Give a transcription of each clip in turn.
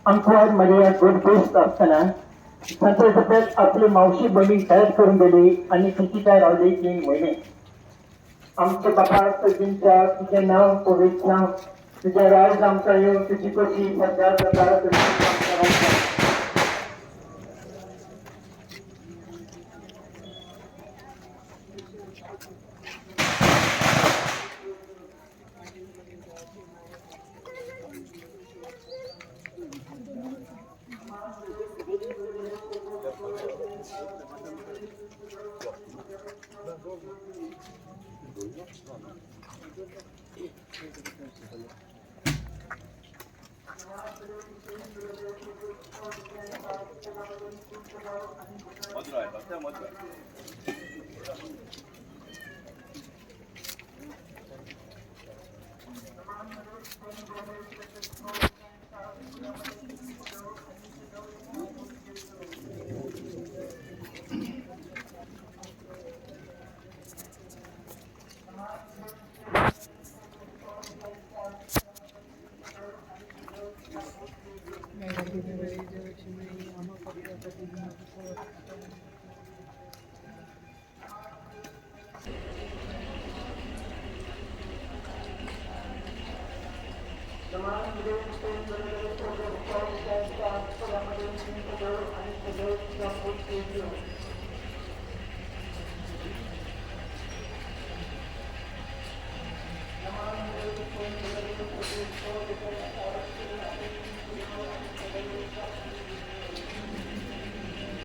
अंकवार मरिया गुरगुस्त असताना संत इसाबेल आपली मावशी बहीण तयार करून गेली आणि तिची काय रावली 3 महिने. आमचे बापा तुझ्या तुझे नाव पवित्र नाव, तुझ्या राज आमचा येऊन तुझी कशी सध्या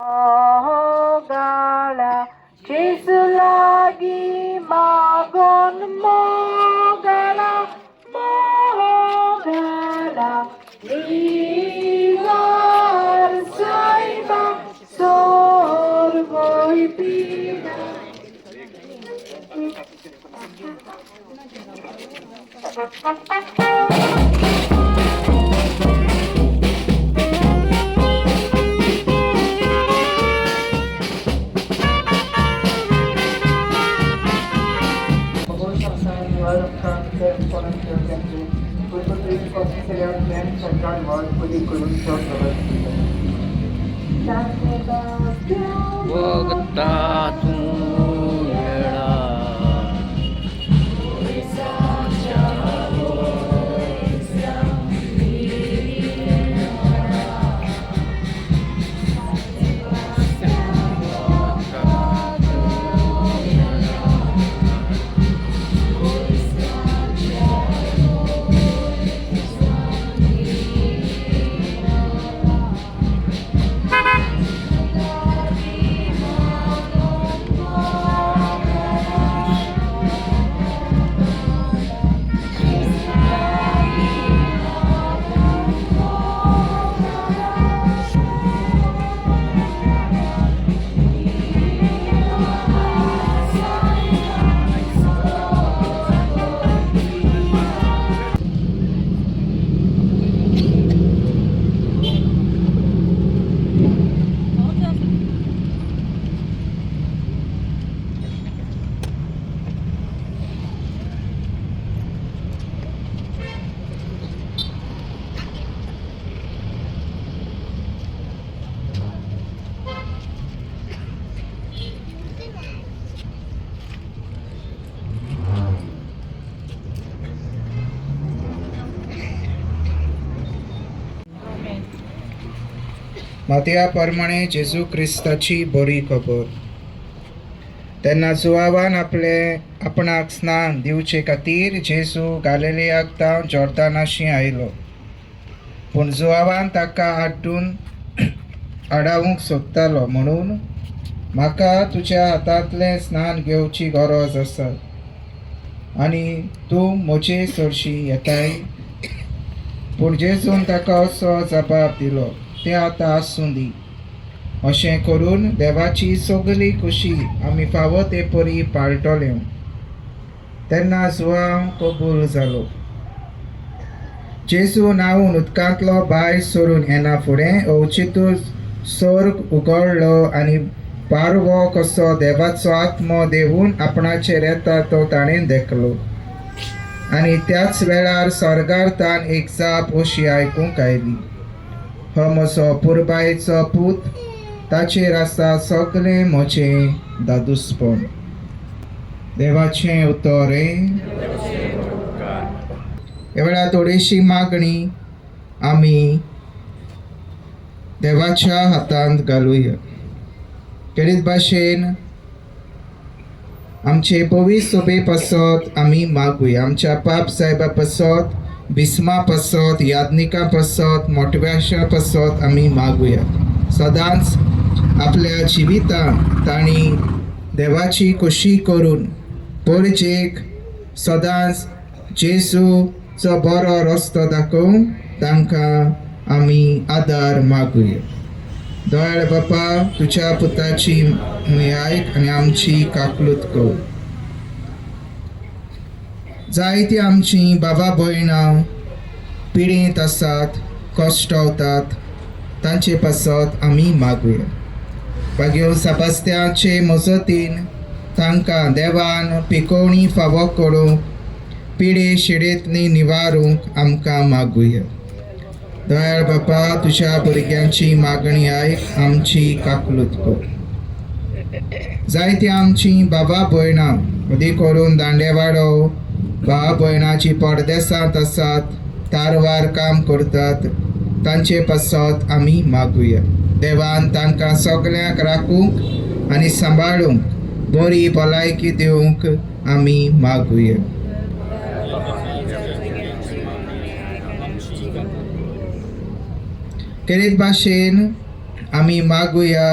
मोगाळा जेजू लागी मागोन मोगाळा मोगाळा निवार सायबा सोर्वोय पिडा. वगता तूं येळा. मातया प्रमाणे जेजू क्रिस्ताची बरी खबर. तेन्ना जुवावान आपले आपणाक स्नान दिवचे खातीर जेजू गालिलियाक तावन जॉर्दानाशी आयलो. पूण जुवावान ताका आड्डून आडावंक सोदतालो म्हणून म्हाका तुज्या हातांतलें स्नान घेवची गरज आसा आनी तूं म्हजे सरशी येताय. पूण जेजून ताका असो जबाब दिलो, तें आतां आसूं दी. अशें करून देवाची सगली खुशी आमी फावो ते परी पाळटले. तेन्ना जुवांव कबूल जालो. जेजू न्हांवून उदकांतलो भायर सरून येना फुडें अवचितूच स्वर्ग उगडलो आनी पारवो कसो देवाचो आत्मो देवून आपणाचेर येता तो ताणें देखलो. आनी त्याच वेळार स्वर्गार तान एक जाप अशी आयकूंक आयली, हो म्हजो पुरबायेचो पूत, ताचेर आसा सगळें म्हजें दादूसपण. देवाचें उतर. ह्या वेळार थोडीशी मागणी आमी देवाच्या हातांत घालुया. खेरीत भाशेन आमचे पवित्र सोबे पासत आमी मागुया. आमच्या पाप सायबा पासत, बिस्मा पासत, यादनिका पासत, मोटव्याशा पासत आमी मागुया. सदांच आपल्या जिवितांत तांणी देवाची खोशी करून परजेक सदांच जेजूचो बरो रस्तो दाखोवन तांकां आमी आदार मागुया. दयाळ बापा, तुज्या पुताची आयक आनी आमची काकलूत कर. जायती आमची बाबा भयणां पिडेंत आसात, कश्टवतात, तांचे पासत आमी मागुया. बागेव साबास्त्याचे मजतीन तांकां देवान पिकोवणी फावो करूंक, पिडे शिडेंतली निवारूंक आमकां मागुया. दयाळ बापा, तुज्या भुरग्यांची मागणी आयक, आमची काकलूत कर. जायती आमची बाबा भयणां अदीक करून दांडेवाडो भाव भयणाची परदेसांत आसात, तारवार काम करतात, तांचे पासत आमी मागुया. देवान तांकां सगल्यांक राखूंक आनी सांबाळूंक बरी भलायकी दिवंक आमी मागुया. खेरीत भाशेन आमी मागुया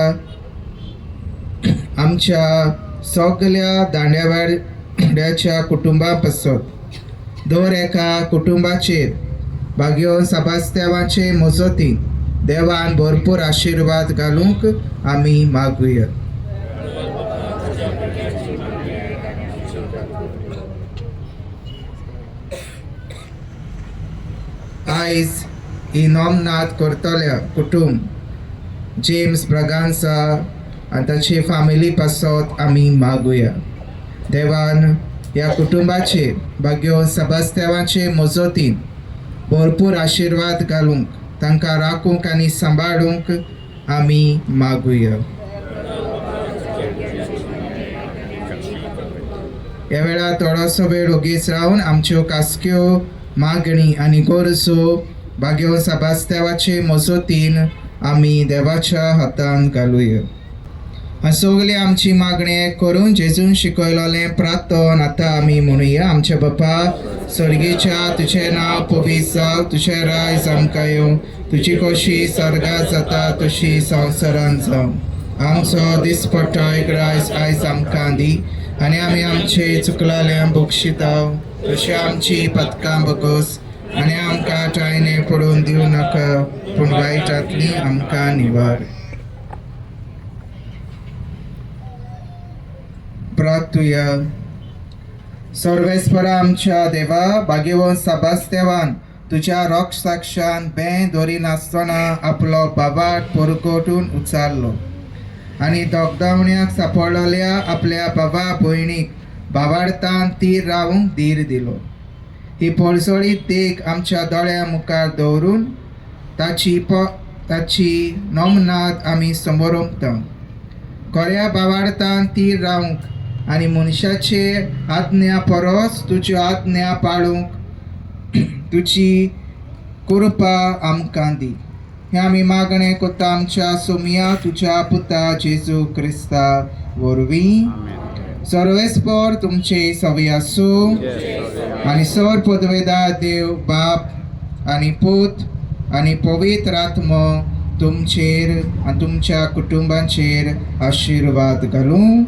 आमच्या सगल्या दांड्यावाड्याच्या कुटुंबा पासत दर एका कुटुंबाचेर भाग्यो सबास्त्यावाचे मजतीन देवान भरपूर आशिर्वाद घालूंक आमी मागुया. आयज ही नोमनाथ करतल्या कुटुंब जेम्स ब्रागांसा आनी ताची फामिली पासत आमी मागुया. देवान ह्या कुटुंबाचेर भाग्यो सबास्त्यावाचे मजतीन भरपूर आशिर्वाद घालूंक तांकां राखूंक आनी सांबाळूंक आमी मागुया. ह्या वेळार थोडोसो वेळ ओगीच रावन आमच्यो कासक्यो मागणी आनी गरजो भाग्यो सबास्त्यावाचे मजतीन आमी देवाच्या हातान घालुया. सगली आमची मागणी करून जेजून शिकयलें प्रार्थन आतां आमी म्हणुया. आमच्या बापा स्वर्गीच्या, तुजें नांव पवित्र जावं, तुजें रायज आमकां येवं, तुजी खोशी स्वर्गात जाता तशी संवसारांत जावं. आमचो दिसपट्टो एक रायज आयज आमकां दी आनी आमी आमचे चुकलाल्या बक्षिता तशी आमची पदकां बगोस आनी आमकां टायने पडून दिवं नाका, पूण वायटांतली आमकां निवार. प्रार्थुया. सर्वेस्परा आमच्या देवा, भाग्यवंत सबास्तेवान तुज्या रोक्षसाक्षान बें दवरिनासतना आपलो बाबाट परगटून उचारलो आनी दोगदावण्याक सापडलेल्या आपल्या बाबा भयणीक बाबाडतान तीर रावूंक धीर दिलो. ही पळसळीत देख आमच्या दोळ्या मुखार दवरून ताची नमनाद आमी समोरमता. खऱ्या बाबाडतान तीर रावंक आनी मनशाचे आज्ञा परस तुज्यो आज्ञा पाळूंक तुजी कृपा आमकां दी. हें आमी मागणें करता आमच्या सोमिया तुज्या पुता जेजू क्रिस्ता वरवीं. सर्वेस्पर तुमचे सवी आसूं आनी सर पदवेदार देव बाप आनी पूत आनी पवित्र आत्मो तुमचेर आनी तुमच्या कुटुंबाचेर आशिर्वाद घालूं.